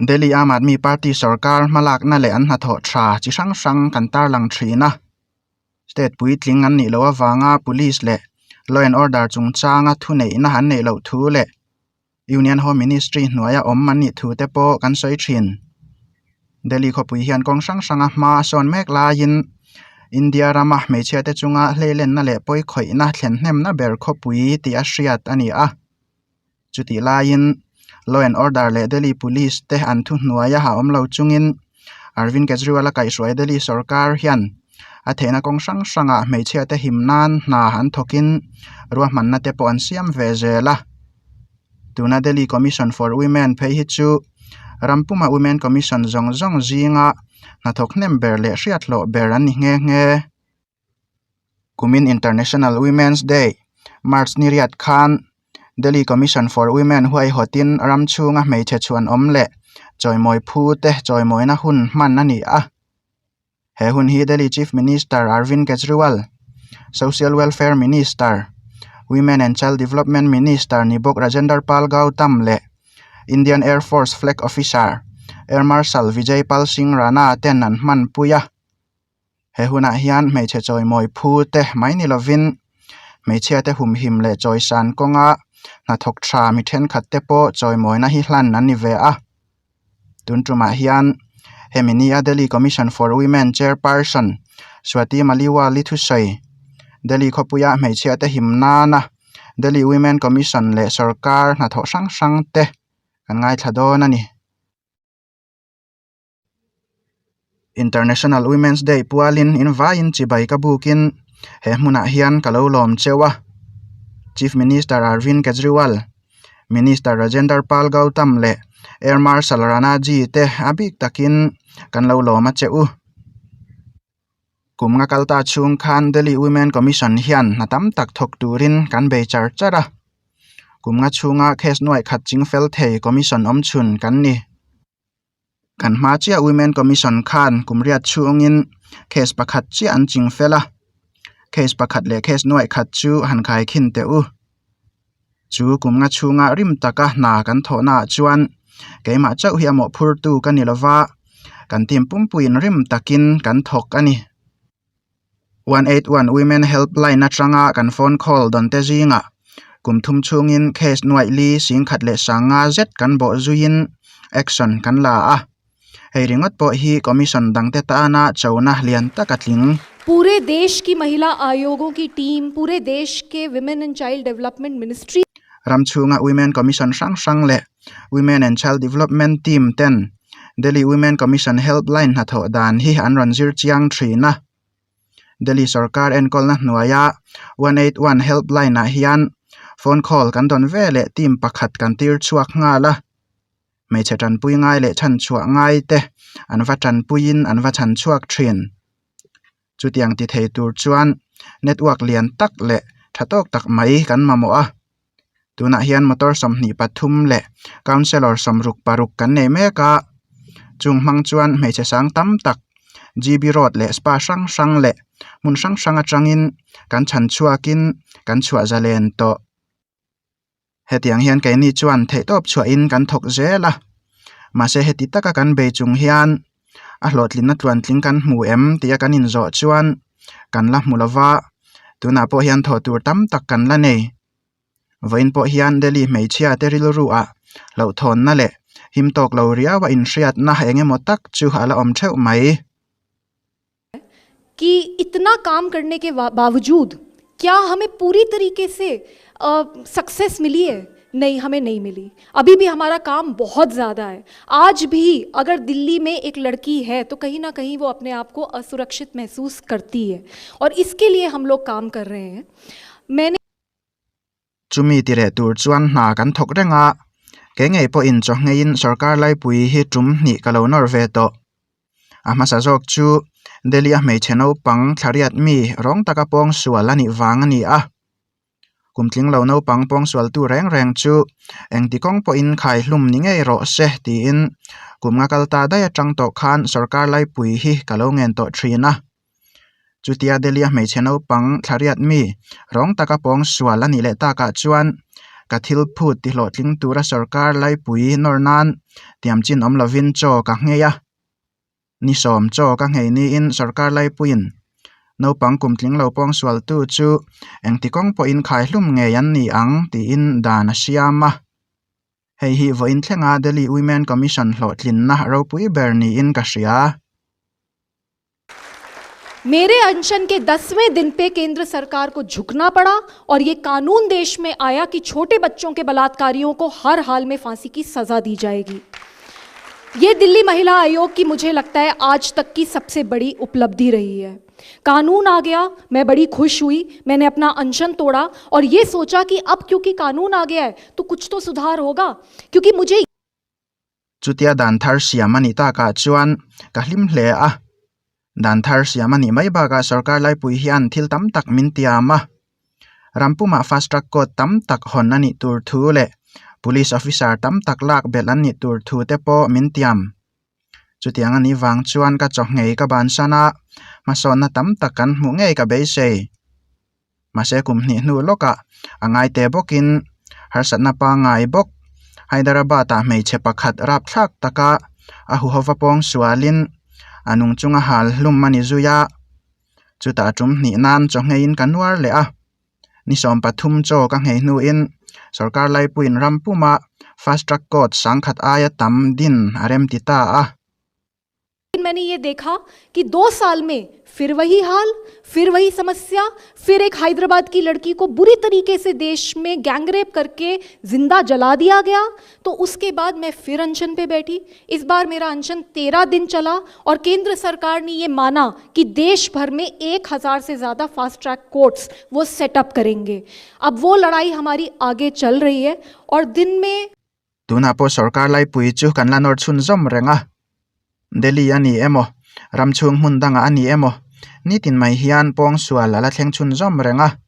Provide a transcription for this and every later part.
Delhi Aam Aadmi Party sorkar hmalakna leh an hnathawh tha chi hrang hrang kan tarlang thin a. State puitling an nih loh avanga police leh law and order chungchanga thuneihna an neih loh thu leh Union Home Ministry hnuaia awm an nih thu te pawh kan sawi thin. Delhi khawpui hian kawng hrang hranga hma a sawn mek laiin India rama hmeichhia te chunga hleilenna leh pawikhawihna thlen hnemna ber khawpui tih a hriat a ni a. Chutih laiin Law and Order leh Delhi Police te an thuhnuaia a awm lo chungin Arvind Kejriwal a kaihhruai Delhi sorkar hian a theihna kawng hrang hrangah hmeichhia te him nan hna an thawkin ruahmanna te pawh an siam ve zel a. Tuna Delhi Commission for Women phei hi chu ram puma Women Commission zawng zawng zinga hnathawk hnem ber leh hriathlawh ber an ni nghe nghe. Kumin International Women's Day, March ni riat khan Delhi Commission for Women huaihawtin ram chhunga hmeichhe chhuan awm leh chawimawi phu te chawimawina hun hman a ni a. He hun hi Delhi Chief Minister Arvind Kejriwal, Social Welfare Minister, Women and Child Development Minister ni bawk Rajender Pal Gautam leh Indian Air Force Flag Officer Air Marshal Vijay Pal Singh Rana ten an hmanpui a. He hunah hian hmeichhe chawimawi phu te mai ni lovin hmeichhia te humhim leh chawisan kawnga hnathawk tha mi thenkhat te pawh chawimawina hi hlan an ni ve a. Tun tumah hian hemi nia Delhi Commission for Women Chairperson Swati Maliwal-i thusawi Delhi khawpuia hmeichhia te him nana Delhi Women Commission leh sorkar hnathawh hrang hrang te kan ngaithla dawn a ni. International Women's Day pualin in vaiin chibai ka bukin he hmunah hian ka lo lawm cheu a. Chief Minister Arvind Kejriwal, Minister Rajender Pal Gautam leh Air Marshal Rana Ji te a bik takin kan lo lawm a che u. Kum nga kal ta chhung khan Delhi Women Commission hian hna tam tak thawk turin kan bei char char a. Kum nga chhunga case nuaih khat ching fel thei commission awm chhun kan ni. Kan hma chiah Women Commission khan kum riat chhungin case pakhat chiah an ching fel a. Case pakhat leh case nuaih khat chu han khai khin teh u. Chu kum nga chhunga rim taka hna kan thawhnaah chuan keimah chauh hi a mawhphurtu ka ni lova, kan team pumpuiin rim takin kan thawk a ni. 181 Women Helpline atanga kan phone call dawn te zingah kum thum chhungin case nuaih li singkhat leh sanga zet kan bawh zuiin action kan la a. Hei ringawt pawh hi commission dangte tana chona lian tak a tling. Pure desh ki mahila aayogon ki team, pure desh ke women and child development ministry. Ram chhunga Women Commission hrang hrang leh Women and Child Development team ten Delhi Women Commission Helpline hnathawh dan hi an rawn zir chiang thin a. Delhi sorkar enkawlna hnuaia 181 Helpline ah hian phone call kan dawn veleh team pakhat kan tir chhuak nghal a. Hmeichhe tanpui ngai leh chhanchhuah ngai te an va tanpuiin an va chhan chhuak thin. Chutiang ti thei tur chuan network lian tak leh tha tawk tak mai kan mamawh a. Tunah hian motor 23 leh councellor 66 kan nei mek a. Chung hmang chuan hmeichhe sang tam tak G_B road leh spa hrang hrang leh hmun hrang hrang atangin kan chhan chhuakin kan chhuah zalen tawh. Hetiang hian keini chuan theihtawp chhuahin kan thawk zel a, mahse heti taka kan bei chung hian a hlawhtlinna tluantling kan hmu em tia kan inzawh chuan kan la hmu lova, tunah pawh hian thawh tur tam tak kan la nei. Vawiin pawh hian Delhi hmeichhia te rilru ah hlauhthawnna leh him tawk lo riau a inhriatna eng emaw tak chu a la awm theuh mai. कि इतना काम करने के बावजूद क्या हमें पूरी तरीके से सक्सेस मिली है? नहीं, हमें नहीं मिली। अभी भी हमारा काम बहुत ज़्यादा है। आज भी अगर दिल्ली में एक लड़की है तो कहीं ना कहीं वो अपने आप को असुरक्षित महसूस करती है और इसके लिए हम लोग काम कर रहे हैं। मैंने Chumi ti reh tur chuan hna kan thawk reng a, kei ngei pawhin chaw ngheiin sorkar laipui hi tum hnih ka lo nawr ve tawh. A hmasa zawk chu Delhi a hmeichhe naupang thlariat mi rawng taka pawng sual a nih vang a ni a. Kum tling lo naupang pawng sualtu reng reng chu engti kawng pawhin khai hlum ni ngei rawh se tiin kum nga kal ta daih atang tawh khan sorkar laipui hi ka lo ngen tawh thin a. Chutia Delhi a hmeichhe naupang thlariat mi rawng taka pawng sual a nih leh takah chuan Ka thil phut tihlawhtling tura sorkar laipui nawr nan tiamchin awm lovin chaw ka nghei a. Ni sawm chaw ka nghei niin sorkar laipuiin naupang kum tling lo pawngsualtu chu engti kawng pawhin khaihlum ngei an ni ang tiin dan a siam a. Hei hi vawiin thlenga Delhi Women Commission hlawhtlinna ropui ber niin ka hria. मेरे अनशन के दसवें दिन पे केंद्र सरकार को झुकना पड़ा और ये कानून देश में आया कि छोटे बच्चों के बलात्कारियों को हर हाल में फांसी की सज़ा दी जाएगी। ये दिल्ली महिला आयोग की, मुझे लगता है, आज तक की सबसे बड़ी उपलब्धि रही है। कानून आ गया, मैं बड़ी खुश हुई। मैंने अपना अनशन तोड़ा और ये सोचा कि अब क्योंकि कानून आ गया है तो कुछ तो सुधार होगा, क्योंकि मुझे Chutia dan thar siam a nih takah chuan ka hlim hle a. Dan thar siam a nih mai bakah sorkar laipui hian thil tam tak min tiam a. Rampumah fast track court tam tak hawn a nih tur thu leh police officer tam tak lak belh an nih tur thu te pawh min tiam. Chutiang a nih vang chuan ka chawhngei ka bansan a, hmasawnna tam tak kan hmuh ngei ka beisei. Mahse kum hnih hnu lawkah a ngai te bawkin harsatna pangngai bawk Hyderabad-ah hmeichhe pakhat rapthlak taka a huhova pawng sualin a nung chunga hal hlum a ni zui a. Chutah tum hnih nan chaw ngheiin ka nuar leh a. Ni 13 chaw ka nghei hnuin sorkar laipuiin ram puma fast track court sangkhat aia tam din a remti ta a. मैंने ये देखा कि 2 साल में फिर वही हाल, फिर वही समस्या, फिर एक हैदराबाद की लड़की को बुरी तरीके से देश में गैंगरेप करके जिंदा जला दिया गया। तो उसके बाद मैं फिर अनशन पे बैठी। इस बार मेरा अनशन 13 दिन चला और केंद्र सरकार ने ये माना कि देश भर में 1000 से ज़्यादा fast track courts वो सेटअप करेंगे। अब वो लड़ाई हमारी आगे चल रही है और दिन में Tunah pawh sorkar laipui chu kan la nawr chhunzawm reng a. Delhi a ni emaw, ram chhung hmun dangah a ni emaw, nitin mai hian pawng sual a la thleng chhunzawm reng a.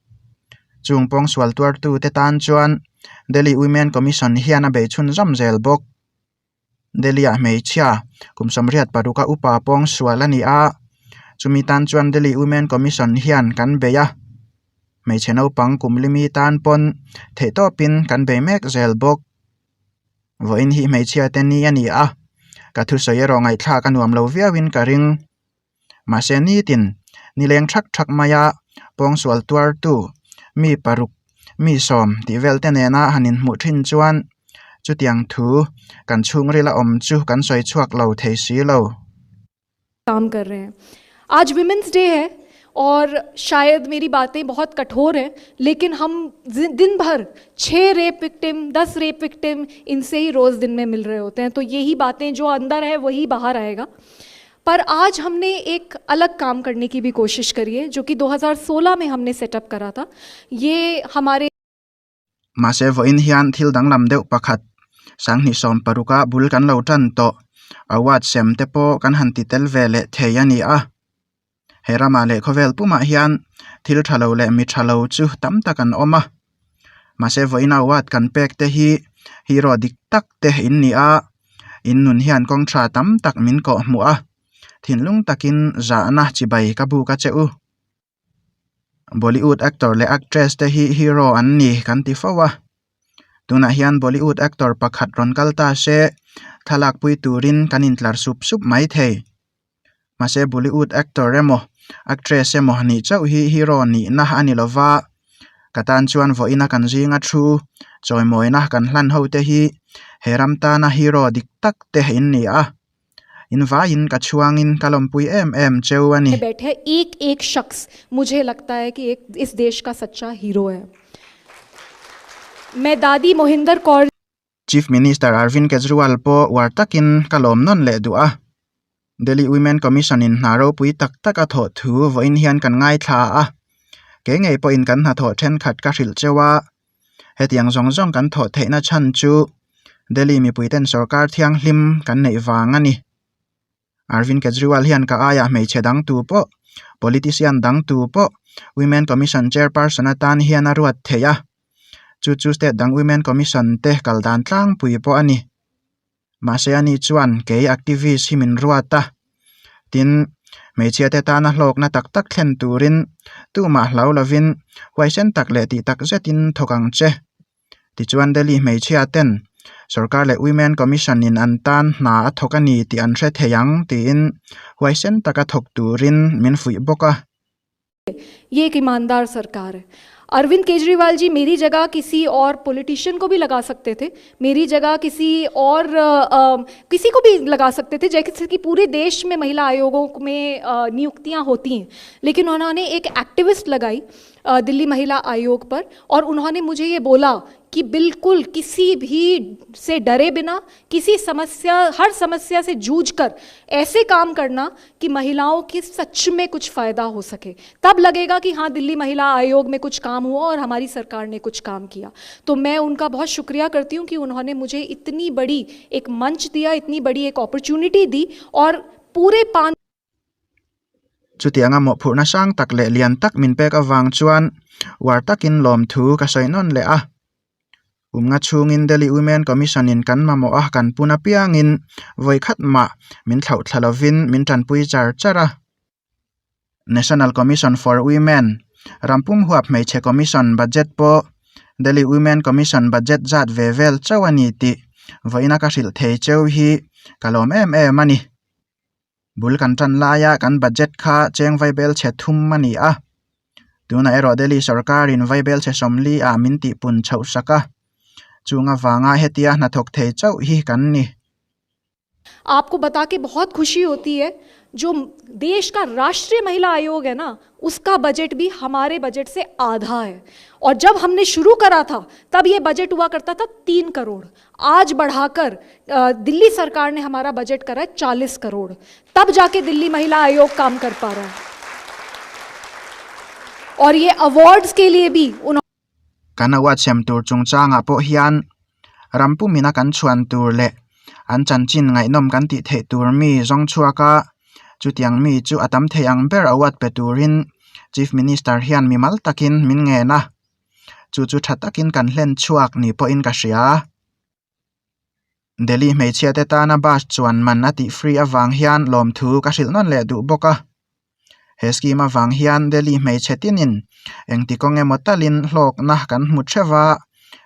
Chung pawng sual tuartu te tan chuan Delhi Women Commission hian a bei chhunzawm zel bawk. Delhi ah hmeichhia kum 86 a upa pawng sual a ni a. Chumi tan chuan Delhi Women Commission hian kan bei a. Hmeichhe naupang kum limi tan pawn theihtawpin kan bei mek zel bawk. Vawiin hi hmeichhia te ni a ni a. Ka thusawi erawh ngaihthlak a nuam lo viauin ka ring. Mahse nitin nileng thak thak maia pawngsual tuartu mi 6, mi 10 tih vel te nena han inhmuh thin chuan chutiang thu kan chhungril a awm chu kan sawi chhuak lo thei si lo. काम कर रहे हैं। आज women's day है और शायद मेरी बातें बहुत कठोर हैं, लेकिन हम दिन भर छः rape victim, 10 rape victim, इनसे ही रोज़ दिन में मिल रहे होते हैं, तो यही बातें जो अंदर है वही बाहर आएगा। पर आज हमने एक अलग काम करने की भी कोशिश करी है, जो कि 2016 में हमने सेटअप करा था। ये हमारे Mahse vawiin hian thil danglam deuh pakhat 2016 a bul kan lo tan tawh award sem te pawh kan han ti tel ve leh thei a ni a. He ramah leh khawvel pumah hian thil tha lo leh mi tha lo chu tam tak an awm a. Mahse vawiin award kan pek te hi hero dik tak te in ni a. In nun hian kawng tha tam tak min kawh hmuh a. Thinlung takin zahna chibai ka buk a che u. Bollywood actor leh actress te hi hero an ni kan ti fo a. Tunah hian Bollywood actor pakhat rawn kal ta se thlalak pui turin kan intlar sup sup mai thei. Mahse Bollywood actor emaw actress emaw nih chauh hi hero nihna a ni lova. Ka tan chuan vawiin a kan zinga thu chawimawina kan hlan ho te hi he ram tana hero dik tak te in ni a. In vaiin ka chhuangin ka lawmpui em em cheu a ni. बैठे एक एक शख्स, मुझे लगता है कि एक इस देश का सच्चा हीरो है। मैं दादी मोहिंदर Kaur Chief Minister Arvind Kejriwal pawh uar takin ka lawm nawn leh duh a. Delhi Women Commission in hna ropui tak tak a thawh thu vawiin hian kan ngaithla a. Ke ngei pawhin kan hnathawh thenkhat ka hrilh cheu a. Hetiang zawng zawng kan thawh theihna chhan chu Delhi mipuiten sorkar thianghlim kan neih vang a ni. Arvind Kejriwal hian ka aiah hmeichhe dang tu pawh, politician dang tu pawh Women Commission chairperson atan hian a ruat thei a. Chu chu state dang Women Commission te kal dan tlangpui pawh a ni. Mahse ani chuan kei activist hi min ruat a. Tin, hmeichhia te tana hlawkna tak tak thlen turin tumah hlau lovin huaisen tak leh tih tak zetin thawk ang che. Tichuan Delhi hmeichhia ten sorkar leh Women Commission in an tan hna a thawk a ni tih an hre thei ang tiin huaisen taka thawk turin min fuih bawk a. ये एक ईमानदार सरकार है। अरविंद केजरीवाल जी मेरी जगह किसी और पॉलिटिशियन को भी लगा सकते थे, मेरी जगह किसी और किसी को भी लगा सकते थे, जैसे कि पूरे देश में महिला आयोगों में नियुक्तियां होती हैं, लेकिन उन्होंने एक एक्टिविस्ट लगाई दिल्ली महिला आयोग पर और उन्होंने मुझे ये बोला कि बिल्कुल किसी भी से डरे बिना, किसी समस्या, हर समस्या से जूझ कर ऐसे काम करना कि महिलाओं के सच में कुछ फ़ायदा हो सके, तब लगेगा कि हाँ दिल्ली महिला आयोग में कुछ काम हुआ और हमारी सरकार ने कुछ काम किया। तो मैं उनका बहुत शुक्रिया करती हूँ कि उन्होंने मुझे इतनी बड़ी एक मंच दिया, इतनी बड़ी एक अपॉर्चुनिटी दी और पूरे 5 Chutianga mawhphurhna sang tak leh lian tak min pek avang chuan uar takin lawmthu ka sawi nawn leh a. Kum nga chhungin Delhi Women Commission in kan mamawh a kan pun apiangin vawi khat mah min thlauh thla lovin min tanpui char char a. National Commission for Women, Rampum huap hmeichhe commission budget pawh Delhi Women Commission budget zat ve vel chauh a ni tih vawiina ka hrilh thei cheu hi ka lawm em em a ni. Bul kan tan laia kan budget kha cheng vaibel chhe thum a ni a. Tunah erawh Delhi sorkarin vaibel chhe 40 ah min tihpun chhoh sak a. Chung avanga hetia hnathawk thei chauh hi kan ni. आपको बता के बहुत खुशी होती है, जो देश का राष्ट्रीय महिला आयोग है ना, उसका बजट भी हमारे बजट से आधा है। और जब हमने शुरू करा था तब ये बजट हुआ करता था 3 करोड़, आज बढ़ाकर दिल्ली सरकार ने हमारा बजट करा है 40 करोड़, तब जाके दिल्ली महिला आयोग काम कर पा रहा है। और ये अवार्ड्स के लिए भी उन्होंने Kan award sem tur chungchangah pawh hian ram pumina kan chhuan tur leh an chanchin ngaihnawm kan tih theih tur mi zawng chhuak a, chutiang mi chu a tam thei ang ber award pe turin Chief Minister hian mimal takin min ngen a, chu chu tha takin kan hlen chhuak ni pawhin ka hria. Delhi hmeichhia te tana bus chuan man a tih free avang hian lawmthu ka hrilh nawn leh duh bawk a. He scheme avang hian Delhi hmeichhe tinin engti kawng emaw talin hlawkna kan hmu theuh a,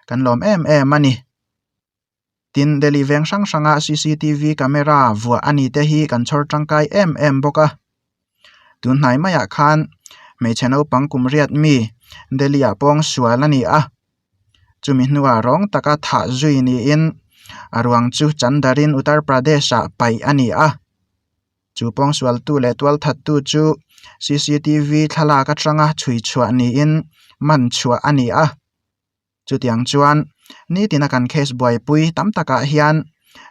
kan lawm em em a ni. Tin, Delhi veng hrang hranga CCTV camera vuah a ni te hi kan chhawr tangkai em em bawk a. Tun hnai maiah khan hmeichhe naupang kum riat mi Delhi ah pawng sual a ni a. Chumi hnuah rawng taka thah zui niin a ruang chu Chandarin Uttar Pradesh ah paih a ni a. Chu pawng sualtu leh tualthattu chu CCTV thlalak atanga chhui chhuah niin man chhuah a ni a. Chutiang chuan nitina kan case buaipui tam takah hian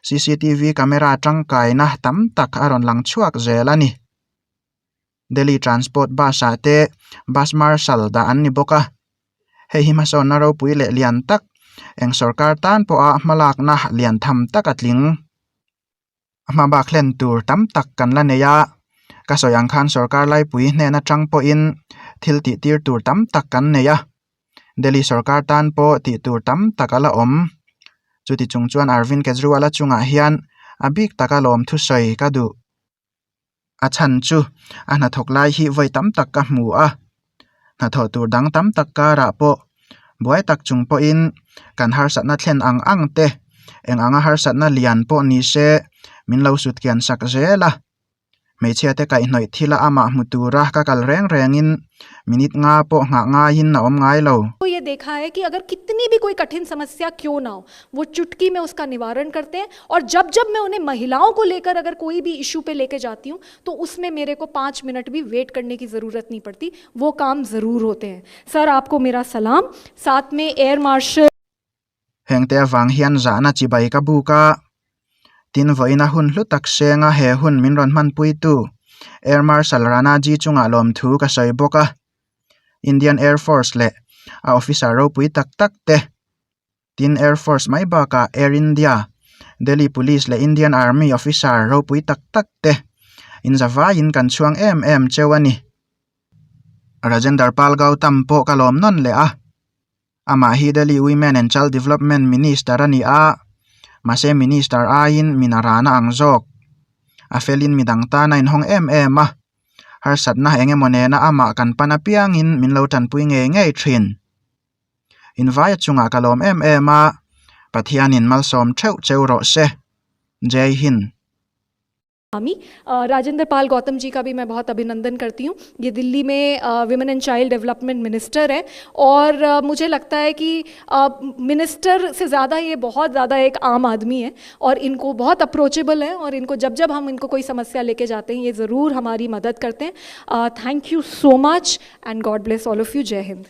CCTV camera tangkaina tam tak a rawn lang chhuak zel a ni. Delhi Transport bus ah te bus marshal dah an ni bawk a, hei hi hmasawnna ropui leh lian tak eng sorkar tan pawha hmalakna lian tham tak a tling. A hma bak hlen tur tam tak kan la nei a, ka sawi ang khan sorkar laipui hnen atang pawhin thil tih tir tur tam tak kan nei a, Delhi sorkar tan pawh tih tur tam tak a la awm. Chuti chung chuan Arvind Kejriwal-a chungah hian a bik taka lawm thusawi ka duh. A chhan chu a hnathawk lai hi vawi tam tak ka hmu a, hnathawh tur dang tam tak karah pawh buai tak chung pawhin kan harsatna thlen ang ang te eng anga harsatna lian pawh ni se min lo sut kian sak zel a. Hmeichhia te kaihhnawih thil a amah hmu tura ka kal reng rengin minute nga pawh nghah ngaiin a awm ngai lo. ये देखा है कि अगर कितनी भी कोई कठिन समस्या क्यों ना हो वो चुटकी में उसका निवारण करते हैं। और जब जब मैं उन्हें महिलाओं को लेकर अगर कोई भी इशू पे लेके जाती हूँ तो उसमें मेरे को 5 मिनट भी वेट करने की ज़रूरत नहीं पड़ती, वो काम ज़रूर होते हैं। सर आपको मेरा सलाम। साथ में air marshal Hengte avang hian zahna chibai ka buk a, tin vawiina hun hlu tak senga he hun min rawn hmanpuitu Air Marshal Rana Ji chungah lawmthu ka sawi bawk a. Indian Air Force leh a officer ropui tak tak te, tin Air Force mai bakah Air India, Delhi Police leh Indian Army officer ropui tak tak te inzavaiin kan chhuang em em cheu a ni. Rajendar Pal Gautam pawh ka lawm nawn leh a, amah hi Delhi Women and Child Development Minister a ni a, mahse Minister aiin min a rana ang zawk. A felin midang tan a inhawng em em a, harsatna eng emaw nena amah kan pan apiangin min lo tanpui ngei ngei thin. Invaia chungah ka lawm em em a, Pathianin malsawm theuh cheu rawh se. Jai Hind. Rajendra Pal Gautam ji का भी मैं बहुत अभिनंदन करती हूँ। ये दिल्ली में women and child development minister हैं और मुझे लगता है कि मिनिस्टर से ज़्यादा ये बहुत ज़्यादा एक आम आदमी है और इनको बहुत अप्रोचेबल है और इनको जब जब हम इनको कोई समस्या लेके जाते हैं, ये ज़रूर हमारी मदद करते हैं। Thank you so much and God bless all of you. जय हिंद।